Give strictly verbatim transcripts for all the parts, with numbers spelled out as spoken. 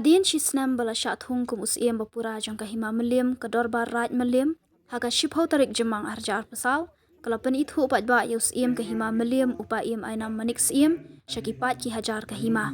Hadien shi snem ba la shah thung kum u Syiem bapura jong ka Hima Mylliem, ka Dorbar Raid Mylliem, ha ka shiphew tarik Jymmang arhajar arphew saw, ka la pynithuh paidbah ïa u Syiem ka Hima Mylliem, u Paiem Ainam Manik Syiem, sha ki paid ki hajar ka hima.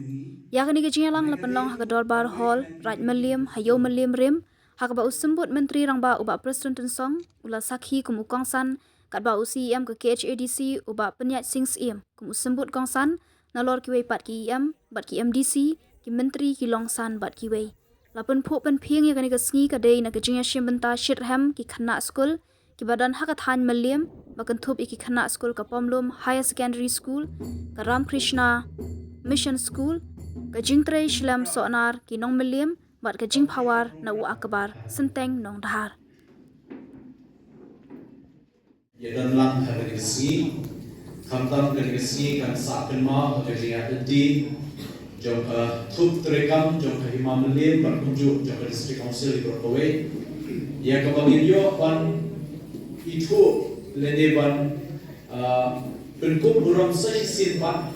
Ïa kane ka jingïalang la pynlong ha ka Dorbar Hall, Raid Mylliem, ha Ïew Mylliem Rim, ha kaba u Symbud Myntri Rangbah u Bah Prestone Tynsong u la sakhi kum u kongsan, katba u C E M ka K H A D C u Bah Pynïaid Sing Syiem kum u Symbud Kongsan, nalor kiwei pat ki E M bad ki M D C, ki Myntri, ki Longsan bad kiwei. La pynphuh pynphieng ïa kane ka sngi ka dei na ka jingïashim bynta shitrhem ki khynnah skul kiba don ha ka thaiñ Mylliem, ba kynthup ïa ki khynnah skul ka Pomlum Higher Secondary School, ka Ramkrishna Mission School, ka jingtrei shlem sohnar ki nong Mylliem, bad ka jingphawar na u Akbar Synteng Nongdhar. Ïa don lang ha kane ka sngi, khamtam kane ka sngi kan sah kynmaw ha ka jingïaid lynti jong ka thup treikam jong ka Hima Mylliem bad kumjuh jong ka District Council baroh kawei. Ïa kaba ngin ïoh ban ithuh lane ban, ah, pynkup burom sa shisien pat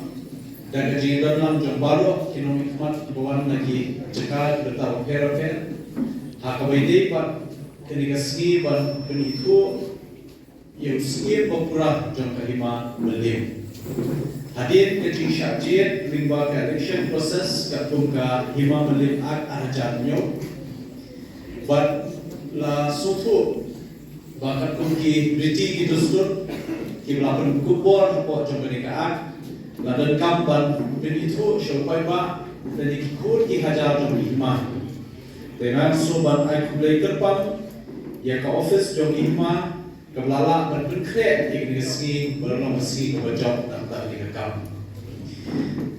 da ka jingdon lang jong baroh ki nongmihkhmat kiba wan na ki jaka kiba bapher bapher. Ha kaba ïadei pat kane ka sngi ban pynithuh ïa u Syiem bapura jong ka Hima Mylliem. Hadien ka jingshah jied lyngba ka election process katkum ka Hima Mylliem Act arhajar hynñiew, bad la sngewthuh ba katkum ki riti ki dustur kiba la pynkupbor hapoh jong kane ka Act, la donkam ban pynithuh sha u paidbah lane ki khun ki hajar jong ki hima. Te ngan sngewbha ban ai khublei kyrpang ïa ka office jong ki hima kaba la lah ban pynkhreh ïa kane ka sngi ban long ka sngi kaba jop na ka bynta kane ka kam.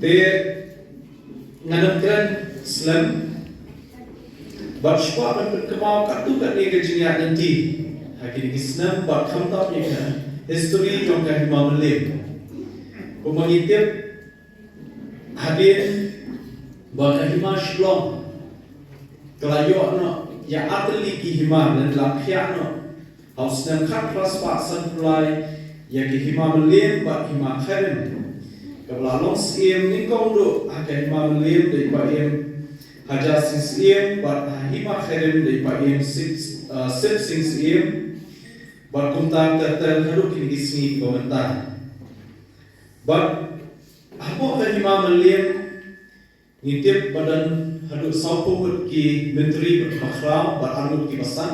Te ngan ym kren slem bad shuwa ban pynkynmaw katto katne ka jingïaid lynti ha kine ki snem bad khamtam ïa ka history jong ka Hima Mylliem. Kumba ngi tip, hadien ba ka Hima Shillong ka la ïoh noh ïa artylli ki hima, lane la phiah noh ha u snem khatphra spah sanphew lai ïa ka Hima Mylliem bad Hima Khyrim. Kaba la long syiem nyngkong duh ha ka Hima Mylliem da i Paiem Hajar Sing Syiem bad ha Hima Khyrim da i Paiem Sip, uh, Sip Sing Syiem. Bad kumta ter ter haduh kine ki sngi kiba mynta. Bad hapoh ka Hima Mylliem ngi tip ba don haduh sawphew ngut ki myntri bad bakhraw bad arngut ki basan.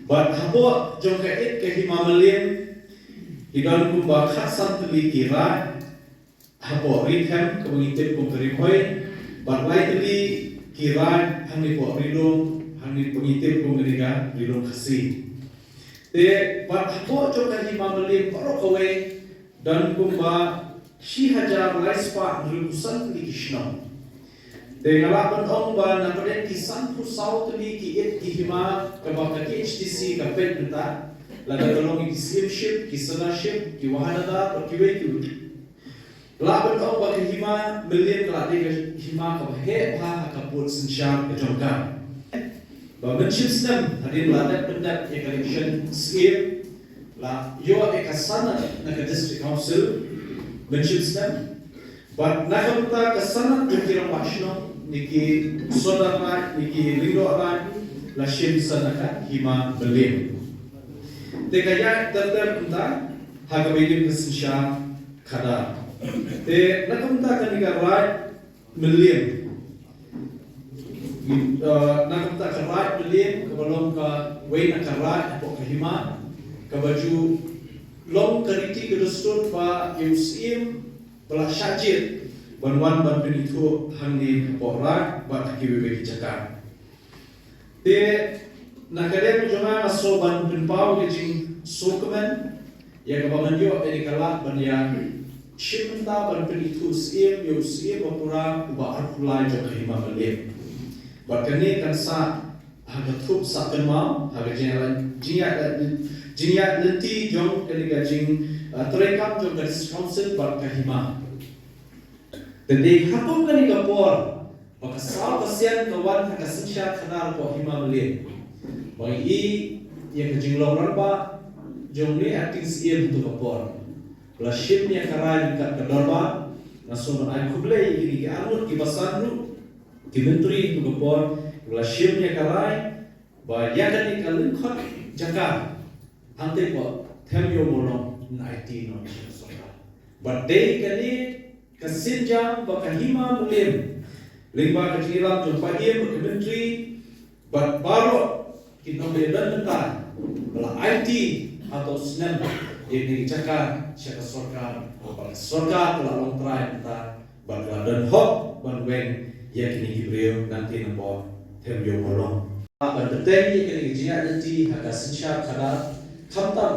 Bad hapoh jong ka it ka Hima Mylliem ki don kumba khatsan tylli ki raid hapoh Ri Them kaba ngi tip kum ka Ri Bhoi, bad lai tylli ki raid hangne hapoh Ri Lum, hangne ba ngi tip kum kane ka Ri Lum Khasi. Te bad hapoh jong ka Hima Mylliem baroh kawei don kumba shi hajar lai spah hynriewphew san tylli ki shnong. Te nga lah ban ong ba na pdeng ki sanphew saw tylli ki it ki hima kaba ka K H D C ka peit mynta, lada ka long ki Syiem Ship, ki Sena Ship, ki Wahanadar bad kiwei kiwei, lah ban ong ba ka Hima Mylliem ka la dei ka hima kaba heh bha ha ka pud synshar ka jong ka. Ba mynshem snem hadien ba la dep pyndep ïa ka election syiem, la ïoh ïa ka sanad na ka District Council mynshem snem. Bad na ka bynta ka sanad jong ki rangbah shnong, ne ki Sordar Raid, ne ki Lyngdoh Raid, la shim sa na ka Hima Mylliem. Te ka ïaid ter ter mynta ha kaba ïadei ka synshar khadar. Te na ka bynta kane ka Raid Mylliem, uh, na ka bynta ka Raid Mylliem kaba long kawei na ka raid hapoh ka hima, kaba ju long ka riti ka dustur ba ïa u syiem ba la shah jied ban wan ban pynithuh hangne hapoh raid bad ha kiwei kiwei ki jaka. Te na ka liang jong nga nga sngew ban pynpaw ka jingsngewkmen ïa kaba ngan ïoh ïa ka lad ban ïa shim bynta ban pynithuh syiem ïa u syiem bapura uba arphew lai jong ka Hima Mylliem. Bad kane kan sah ha ka thup sah kynmaw ha ka jingïaid, jingïaid, jingïaid lynti jong kane ka jing, uh, treikam jong ka District Council bad ka hima. Te dei ha kum kane ka por ba ka saw ka sian ka wan ha ka synshar khadar hapoh Hima Mylliem. Ba ngi i ïa ka jinglong rangbah jong une acting syiem ha tu ka por. Ba la shim ïa ka rai ryngkat ka dorbar, nga sngew ban ai khublei ïa kine ki arngut ki basan ruh. Ki myntri ha ka por la shim ïa ka rai ba ïa kane ka lyngkhot jaka hangtei pat Them Ïew Mawlong yn aiti noh sha ka sorkar. Bad dei kane ka sienjam ba ka Hima Mylliem lyngba ka jingïalam jong Paiem, ka myntri bad baroh ki nongïalam mynta ba la aiti ha ka snem ïa kane ka jaka sha ka sorkar, ba ka sorkar ka la long trai mynta bad ka la don hok ban weng ïa kine ki briew nangtei na bor Them Ïew Mawlong. Ban bteng ïa kane ka jingïaid lynti ha ka synshar khadar khamtam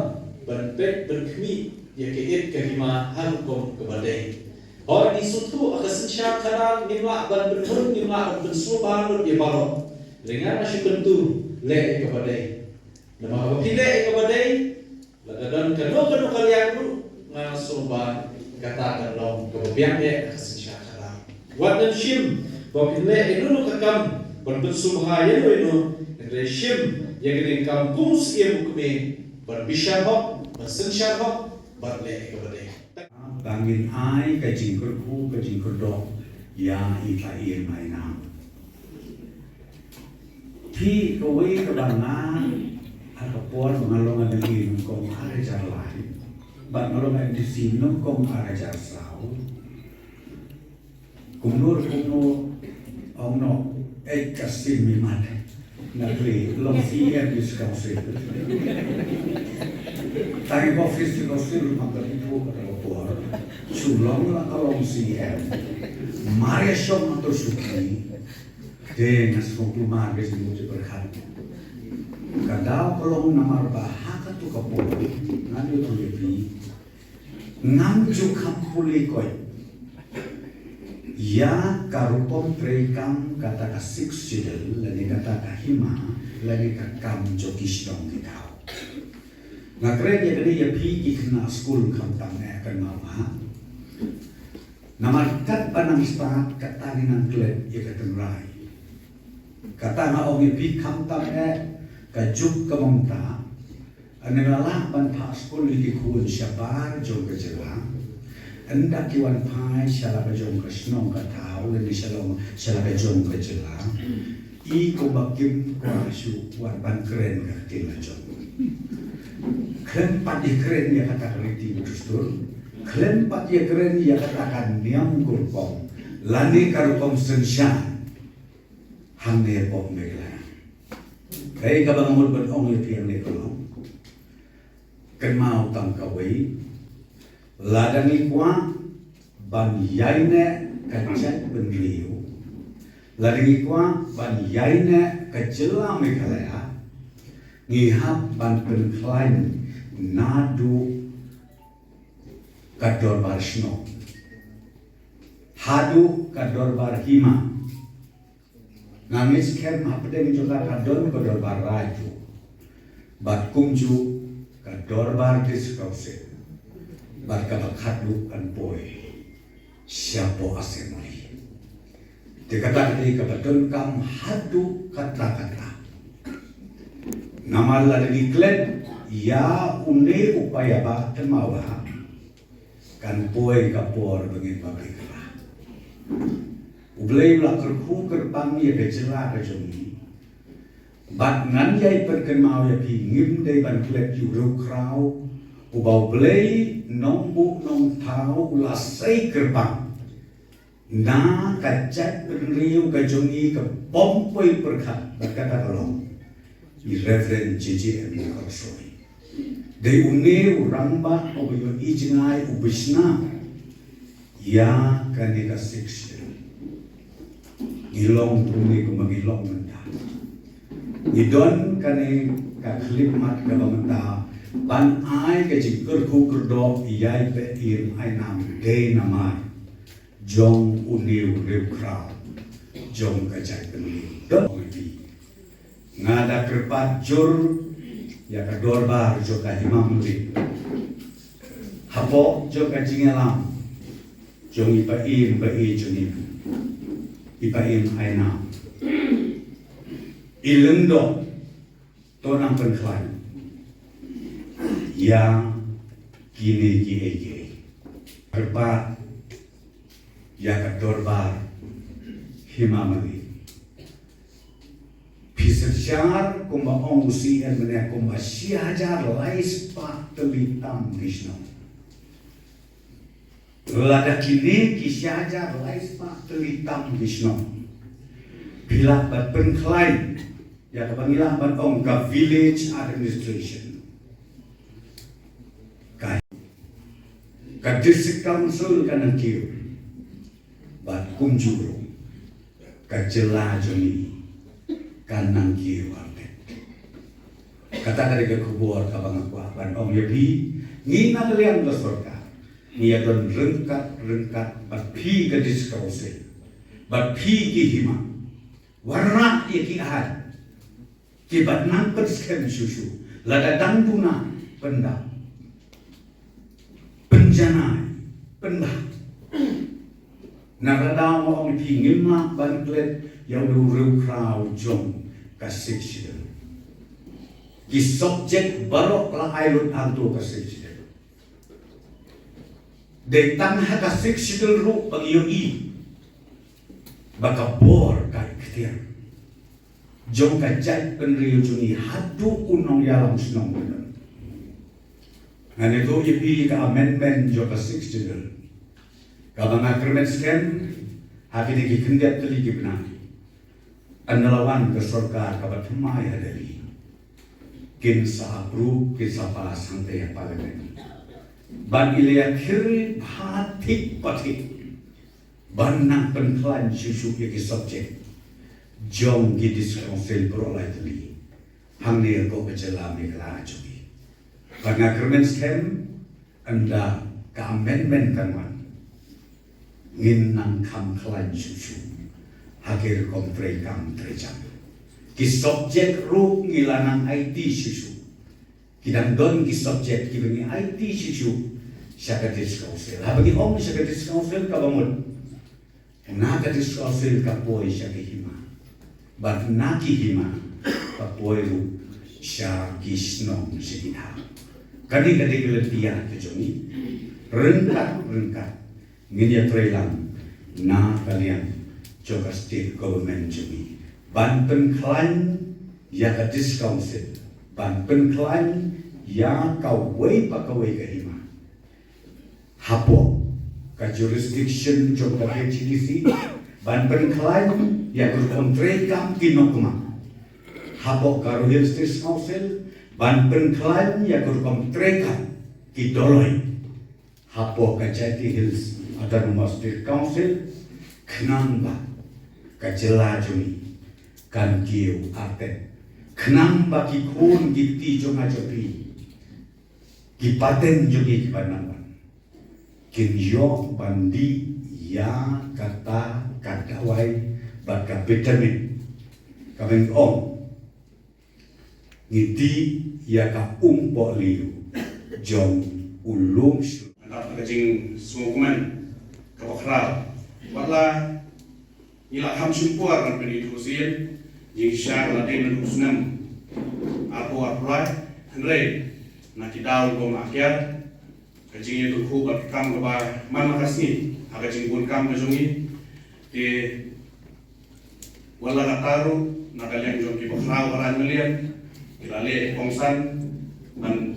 ban peit ban khmih ïa ka ïit ka hima ha ka rukom kaba dei. Hooid, ngi sngewthuh ha ka synshar khadar ngim lah ban pynhun, ngim lah ban pynsngewbha lut ïa baroh. Lehse nga shu kyntu leh ïa kaba dei. Namar haba phi leh ïa kaba dei, la ka don kano kano ka liang ruh, nga sngew ba kata kan long kaba biang eh ha ka synshar khadar. Wat nym shim ba phin leh ïano ïano ka kam ban pynsngewbha ïano ïano, hynrei shim ïa kane ka kam kum u syiem u kmie ban bishar hok, ban synshar hok, ban leh ïa kaba dei. Ba ngin ai ka jingkyrkhu ka jingkyrdoh ïa i Paiem Ainam. Phi kawei kaba nga ha ka por ba nga long M L A nyngkong ar hajar lai bad nga long M D C nyngkong ar hajar saw. Kumno kumno ong noh, eh, ka sim mi mat. Nga kylli, long C E M District Council. Tang office District Council ruh ma ka bithuh ka por. Shu long la ka long C E M. Mar ïa shong ma ka shuki. Te nga sngewthuh ma ka jingmut jingpyrkhat. Ka daw ka long namar ba ha kato ka por ngan ïathuh ïa phi. Ngam ju kham pule koit ïa ka rukom treikam kata ka Sixth Schedule lane kata ka hima lane ka kam jong ki shnong ki thaw. Nga kren ïa kane ïa phi ki khynnah skul khamtam eh kynmaw ha. Namar katba nang stad kata ngi nang klet ïa ka tynrai. Kata nga ong ïa phi khamtam eh ka juk ka mynta. Ynda nga lah ban phah skul ïa ki khun shabar jong ka jylla, ynda ki wan phai sha la ka jong ka shnong ka thaw lane sha la, sha la ka jong ka jylla, i kumba kim kwah shuh wan ban kren ka ktien la jong. Khlem pat ïakren ïa kata ka riti u dustur, khlem pat ïakren ïa kata ka niam kurkong lane ka rukom synshar hangne hapoh Meghalaya. Kaei kaba nga mut ban ong ïa phi hangne ka long, kynmaw tang kawei, lada ngi kwah ban ïaineh ka jaitbynriew, lada ngi kwah ban ïaineh ka jylla Meghalaya, ngi hap ban pynkhlaiñ naduh ka dorbar shnong haduh ka dorbar hima. Nga ngeit skhem hapdeng jong ka ka don ka dorbar raid ruh, bad kumjuh ka dorbar District Council, bad kaba khatduh kan poi shapoh Assembly. Te kata ka dei kaba donkam haduh katta katta. Namar lada ngi klet ïa une u paidbah, kynmaw ba kan poi ka por ba ngin ba pyrkhat. U Blei u la kyrkhu kyrpang ïa ka jylla ka jong ngi. Bad ngan ïai pynkynmaw ïa phi, ngim dei ban klet ïa u riewkhraw uba U Blei Nongbuh Nongthaw u la sei kyrpang na ka jaitbynriew ka jong ngi ka bym poi pyrkhat bad kata ka long i Reverend J J M Khosoi. Dei une u rangbah uba ïohi jngai, u bishna ïa kane ka Sixth Schedule. Ngi long kumne kumba ngi long mynta. Ngi don kane ka khyllipmat kaba mynta ban ai ka jingkyrkhu kyrdoh ïa i Paiem Ainam dei namar jong une u riewkhraw jong ka jaitbynriew. Don ong ïa phi, nga da kyrpad jur ïa ka dorbar jong ka Hima Mylliem hapoh jong ka jingïalam jong i Paiem ba ïeit jong ngi, i Paiem Ainam. I Lyngdoh, to nang pynkhlaiñ ïa kine kiei kiei. Kyrpad ïa ka dorbar Hima Mylliem. Synshar kumba ong u C E M mynne kumba shi hajar lai spah tylli tam ki shnong. Lada kine ki shi hajar lai spah tylli tam ki shnong phi lah ban pynkhlaiñ ïa kaba ngi lah ban ong ka village administration. Ka, ka district council ka nang kiew. Bad kumjuh ruh ka jylla jong ngi kan nang kiew artep. Kata ka dei ka khubor kaba nga kwah ban ong ïa phi. Ngi na ka liang ka sorkar ngi ïa don ryngkat ryngkat bad phi ka district council bad phi ki hima. Wanrah ïa ki aiñ kiba nang pynskhem shuh shuh. Lada dang duna pyndap, pynjanai, pynbha. Na ka daw nga ong ïa phi ngim lah ban klet ïa u riewkhraw jong ka Sixth Schedule. Ki subject baroh la ai lut hangto ka Sixth Schedule. Dei tang ha ka Sixth Schedule ruh ba ngi ïohi ba ka bor ka ikhtiar jong ka jaitbynriew jong ngi haduh u nongïalam shnong. Ngan ïathuh ïa phi ka amendment jong ka Sixth Schedule kaba nga kyrmen skhem ha kine ki khyndiat tylli ki bnai. Ynda la wan ka sorkar kaba thymmai ha Delhi, kin sa approve, kin sa pass hangtei ha Parliament. Ban ïa khie bha thik pathik ban nang pynkhlaiñ shuh shuh ïa ki subject jong ki District Council baroh lai tylli hangne ha ka jylla Meghalaya jong ngi. Bad nga kyrmen skhem ynda ka amendment kan wan, ngin nang kham khlaiñ shuh shuh ha ki rukom treikam treijam. Ki subject ruh ngi la nang aiti shuh shuh. Ki dang don ki subject kiba ngi aiti shuh shuh sha ka District Council. Haba ngi ong sha ka District Council kaba mut, na ka District Council ka poi sha ki hima, bad na ki hima ka poi ruh sha ki shnong sha ki thaw. Kane ka dei ka lynti ïaid ka jong ngi. Ryngkat ryngkat ngin ïatreilang na ka liang jong ka state government jong ngi ban pynkhlaiñ ïa ka District Council, ban pynkhlaiñ ïa kawei pa kawei ka hima hapoh ka jurisdiction jong ka K H A D C, ban pynkhlaiñ ïa ka rukom treikam ki nongkmie hapoh ka Garo Hills District Council, ban pynkhlaiñ ïa ka rukom treikam ki doloi hapoh ka Jaintia Hills Autonomous District Council, khnang ba ka jylla jong ngi kan kiew artep, khnang ba ki khun ki kti jong nga jong phi, ki pateng jong ngi kiba nang wan, kin ïoh ban dih ïa kata ka dawai bad ka vitamin kaba ngi ong ngi dih ïa ka umpohliew jong u lum shlur. Nangta ka jingsngewkmen kaba khraw, wat la ngi la kham shim por ban pynithuh sien, jingshisha ka la dei naduh u snem arphew arphew lai, hynrei na ki daw rukom akiar, ka jingïatyngkhuh bad ka kam kaba man la ka sngi ha ka jingbun kam ka jong ngi. Te wat la katta ruh, na ka liang jong ki bakhraw ka Raid Mylliem, ki la leh kongsan ban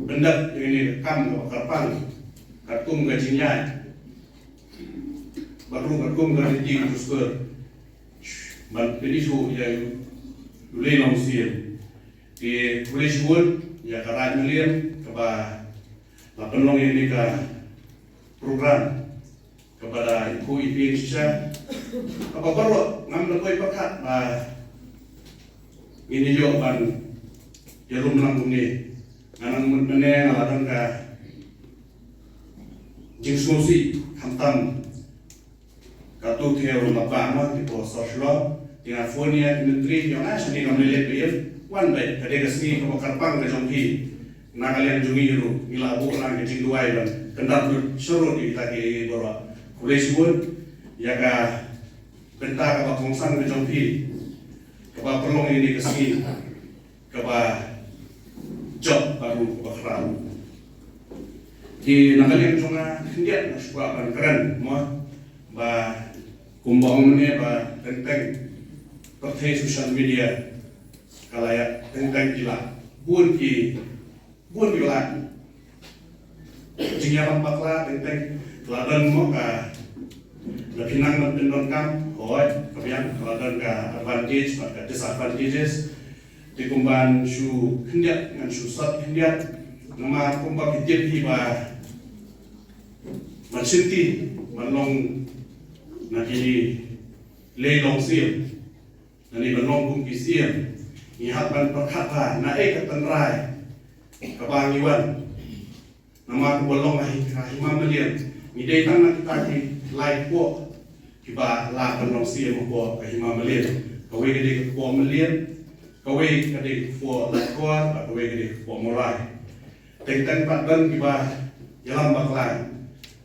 pyndep ïa kane ka kam kaba kyrpang katkum ka jingïaid bad ruh katkum ka riti ka dustur ban pynithuh ïa u Lei Longsien. Te khublei shibun ïa ka Raid Mylliem kaba la pynlong ïa kane ka program kaba da iphuh ipin shisha, kaba baroh ngam da poi pyrkhat ba ngin ïoh ban ïalum lang kumne. Nga nang mut mynne nga la don ka jingsngewsih, khamtam ka tu thew la ba ma ki por sor shlom, ki nga phone ïa ki myntri, ki ong ah shane kam lei lei phi im, wan beit, ka dei ka sngi kaba kyrpang ka jong phi. Na ka liang jong ngi ruh ngi la buh lang ka jingduwai ban pyndap lut sharud ïa kita ki baroh. Khublei shibun ïa ka bynta kaba kongsan ka jong phi kaba pynlong ïa kane ka sngi kaba jop bad ruh kaba khraw. Te na ka liang jong nga khyndiat nga shu kwah ban kren mo ba kumba ong mynne ba teng teng pyrthei social media Ka la ïa teng teng ki la bun ki, bun ki la jingïalam bakla, teng teng ki la don mo ka, la pynang ban pyndonkam. Hooid, ka biang ka la don ka advantage bad ka disadvantages. Te kumban shu khyndiat ngan shu sot khyndiat. Namar kumba ki tip hi ba ban shim ti, ban long na ki lei long siem, na ni ban long kum ki siem, ngi hap ban pyrkhat ha na ei ka tynrai kaba ngi wan. Namar kumba long ha hi, ha Hima Mylliem, ngi dei tang na kita ki lai kpoh kiba lah ban long siem hapoh ka Hima Mylliem. Kawei ka dei ka kpoh Mylliem, kawei ka dei ka kpoh Laitkor, bad kawei ka dei ka kpoh Mawlai. Teng teng pat don kiba ïalam bakla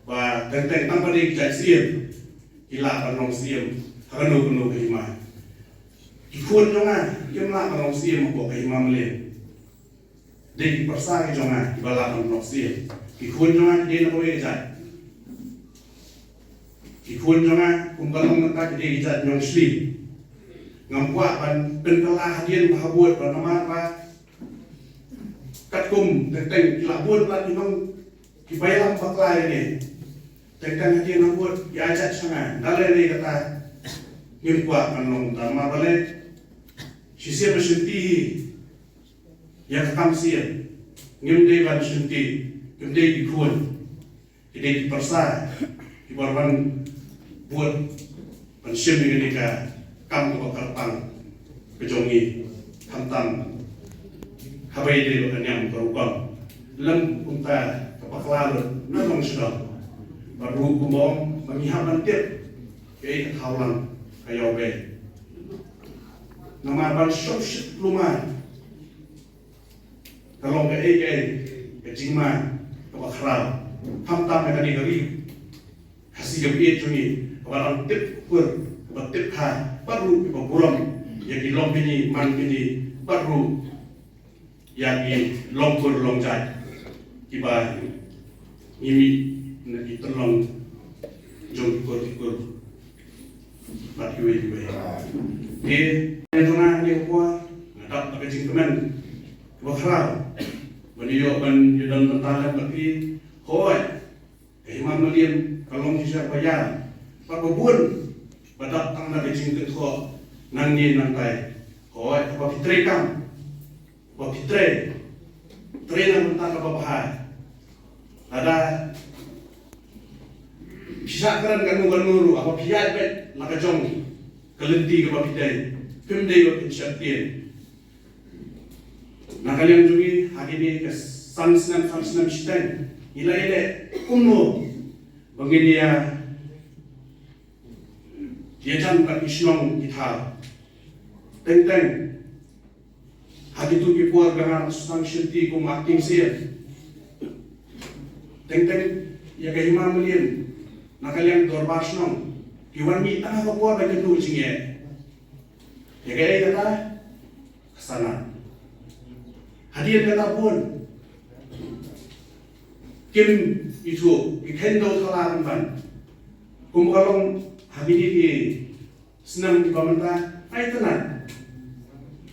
ba teng teng tang ba dei ki jait siem ki lah ban long siem ha kano kano ka hima. Ki khun jong nga kim lah ban long siem hapoh ka Hima Mylliem. Dei ki pyrsa ki jong nga kiba lah ban long siem. Ki khun jong nga ki dei na kawei ka jait. Ki khun jong nga kum ka long mynta ki dei ki jait Ñiewshli. Ngam kwah ban pynkylla hadien ba habud ba namar ba katkum teng teng ki la bun la ki nong kiba ïalam bakla ïa ngi. Teng teng hadien habud ki ai jait sha nga. Nda lei lei kata ngim kwah ban long, namar balei? Shisien ba shim ti hi ïa ka kam siem. Ngim dei ban shim ti, ngim dei ki khun. Ki dei ki pyrsa kiba wan bud ban shim ïa kane ka kam kaba kyrpang ka jong ngi, khamtam haba ïadei bad ka niam ka rukom. Lem kumta ka bakla lut na long shnong. Bad ruh kumba ong ba ngi hap ban tip kaei ka thaw lang ka ïawbei. Namar ban shong shit luma ka long kaei kaei ka jingma kaba khraw, khamtam ha kane ka ri Khasi kaba ïeit jong ngi, kaba dang tip kur, kaba tip kha, bad ruh kiba burom ïa ki long kine man kine, bad ruh ïa ki long kur long jait kiba ngi mih na ki tynlong jong ki kur ki kur bad kiwei kiwei. Te ïa jong nga, ïa ka por nga dap da ka jingkmen kaba khraw ban ïoh ban ïadon bynta lem bad phi. Hooid, ka Hima Mylliem ka long shisha kaba ïar bad ba bun ba dap tang da ka jingkynthoh nangne nangtai. Hooid, haba phi trei kam, haba phi trei, trei na ka bynta kaba bha. Lada phi shah kren kano kano ruh, haba phi ïaid beit la ka jong ka lynti kaba phi dei, phim dei ba phin sheptieng. Na ka liang jong ngi, ha kine ki san snem, san snem shiteng, ngi la ïaleh kumno ba ngin ïa ïajan bad ki shnong ki thaw. Teng teng ha kito ki por ba nga dang shim ti kum acting siem, teng teng ïa ka Hima Mylliem na ka liang dorbar shnong ki wan mih tang ha ka por ba ki duh jingeh. Ïa kaei kata? Ka sanad. Hadien kata bun kim ithuh, ki kheiñ dewthala ban ban. Kum ka long ha kine ki snem kiba mynta, ai tynat.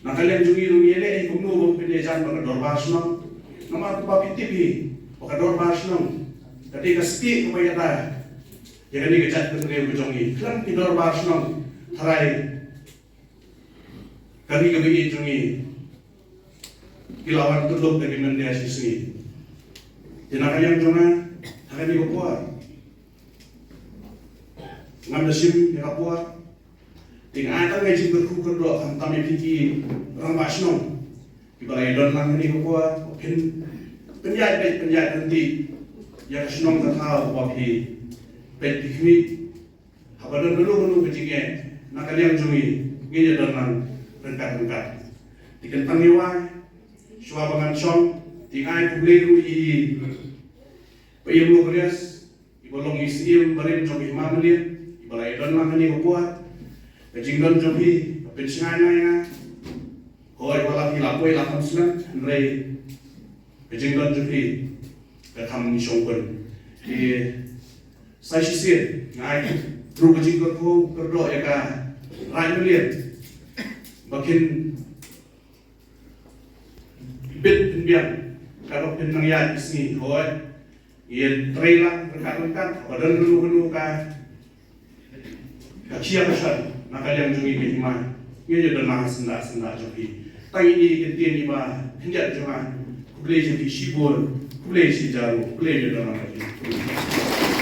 Na ka liang jong ngi ruh ngi leh hi kumno ban pynïajan bad ka dorbar shnong. Namar ba phi tip hi ba ka dorbar shnong ka dei ka stieh kaba ïada ïa kane ka jaitbynriew ka jong ngi. Khlem ki dorbar shnong tharai ka ri kaba ïeit jong ngi ki la wan kyllup da ki mynder shisngi. Te na ka liang jong nga, ha kane ka por ngam da shim ïa ka por. Te nga ai tang ka jingkyrkhu kyrdoh khamtam ïa phi ki rangbah shnong kiba la ïadon lang ha kane ka por, phin pynïaid beit pynïaid ryntih ïa ka shnong ka thaw ba phi peit phi khmih. Haba don kano kano ka jingeh na ka liang jong ngi, ngin ïa don lang ryngkat ryngkat. Te kyntang ïa wai, shuwa ba ngan shong, te nga ai khublei ruh ïa i Bah Ïem Longrias, iba long i Syiem barim jong ka Hima Mylliem, iba la ïa don lang kane ka por. Ka jingdon jong phi ka pynshngaiñ ïa nga. Hooid, wat la phi la poi la kham snem, hynrei ka jingdon jong phi ka kham shongkun. Te sa shisien nga ai ruh ka jingkyrkhu kyrdoh ïa ka Raid Mylliem ba kin Bit pynbiang, ka dok pynbiang ïa ki sngi hoi. Ïa trei lang ryngkat ryngkat, ba don kano kano ka ka khia ka shon na ka liang jong ngi ka hima. Ngi ïa don lang syndah syndah jong ki. Tang ine ki ktien iba khyndiat jong nga. Khublei jong ki shibun, khublei shi jaru, khublei ïa don lang ka jong.